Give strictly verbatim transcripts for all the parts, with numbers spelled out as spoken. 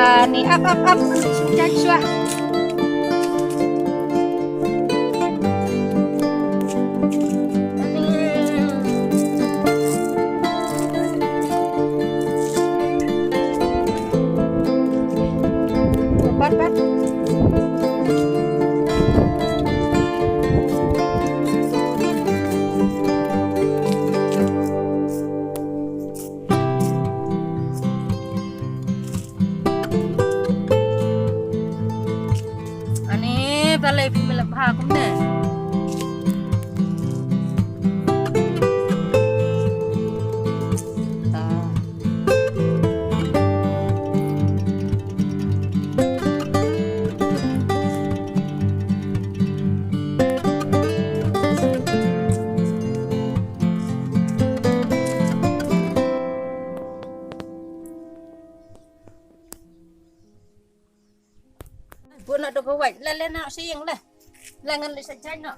Ani ap ap ap. Jan shuwa. Pat pat. Ani balei phi mlep bha kumne? Bun na do ba wai. Le le na sing le. Le ngan le sa jan no.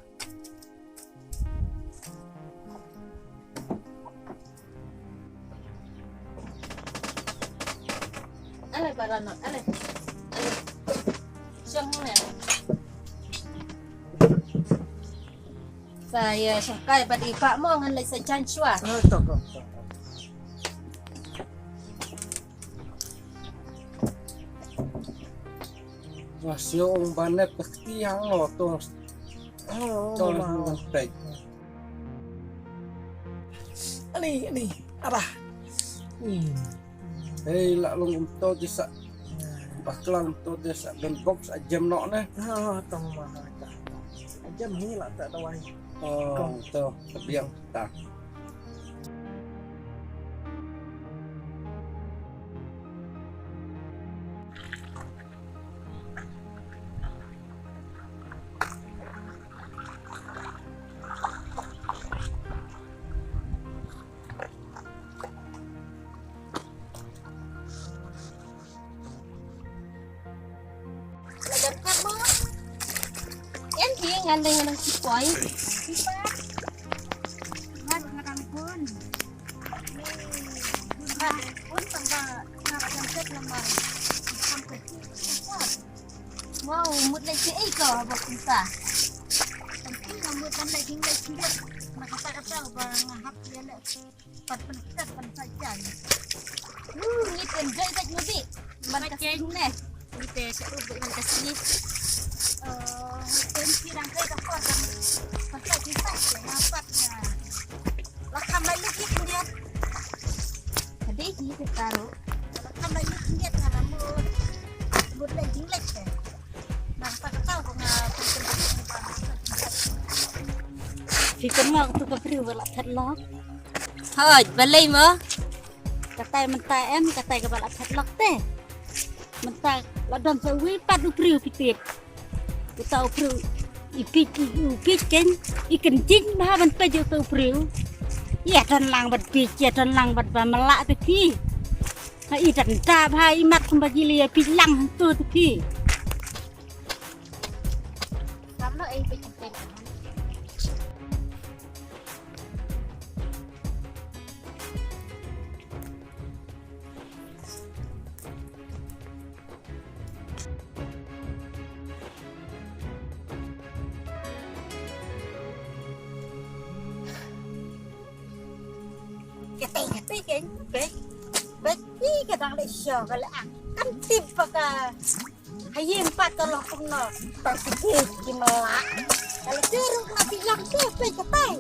Ale para no, ale. Ale. Sing ne. Sa ya sa kai ba di pa mo ngan le sa jan shuwa. Oh, to ko. Nga shu ong ba net ka kti hang lo to. Oh, to ma. Ngan tek. Ani, ani, arah. Hmm. Hei, la long um to di sa. Baklang to di sa ben box a jem no ne. Oh, tong ma. A jem hi la ta dawai. Oh, to, biang ta. Lajan kat mo. Yan hi ngan dei ngan dei si poi. Si pa. Ngan ngan dang pun. Ngan pun tang ba ngan lajan kat lamar. Wow, mut leh si ei ko ba kumta. Tang ki ngan mut kan leh jing leh jing. Maka tak kata ba ngan hap ya leh. Pat pynkat pynkat jan. Hmm, ngi pynjai bad ngi bi. Ban ka sing ne. Ngi te sha u bi ban ka sing. Eh, ngi pyn ki rang kai ka por kan. Pynkat ki pat ke nga pat nga. La kham bai lut ki kindiat. Hadi ki te taru. La kham bai lut kindiat nga la mut. Mut leh jing leh ke. Nang pat ka tau ko nga pynkat. Phi kynmaw tu ka briew ba la that lok. Hooid, balei mo? Katai mynta em, katai kaba la that lok te. Mynta la don sa uwei pat u briew phi tip. Uta u briew i peit, i, u peit ken, i kynjing bha ban peit ïa uta u briew. Ïa don lang bad peit, ïa don lang bad ba mlah te phi. Ha i don da bha i mat kumba ji lei ïa peit lang hangto te phi. Kam lo ei peit peit. Kata kata kan, kan, kan, ih, kadang le sha ka le ah, kan tip ba ka. Hayin pat ka long kumno. Tang siki ki mlah. Ka la siruk na bilang tu pe katai.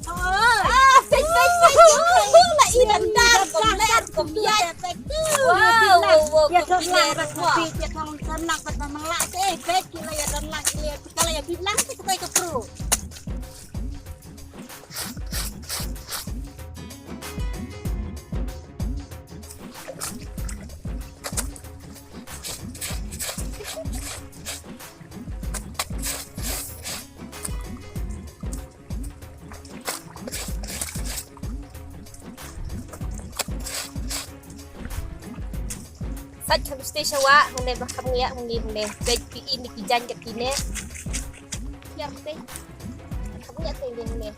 Oh. Ah, pek pek pek. La iran dar ko ler ko biat. Wow, wow, wow. Ya don lang rat ko pi ya don lang rat ko mlah te pek ki la ya don lang ki la ya bilang ki katai ka pru. Sat kham station wa hune ba kham ngiak hune hune. Bej pi ini ki jan kat kine. Kiam te. Kham ngiak te hune hune.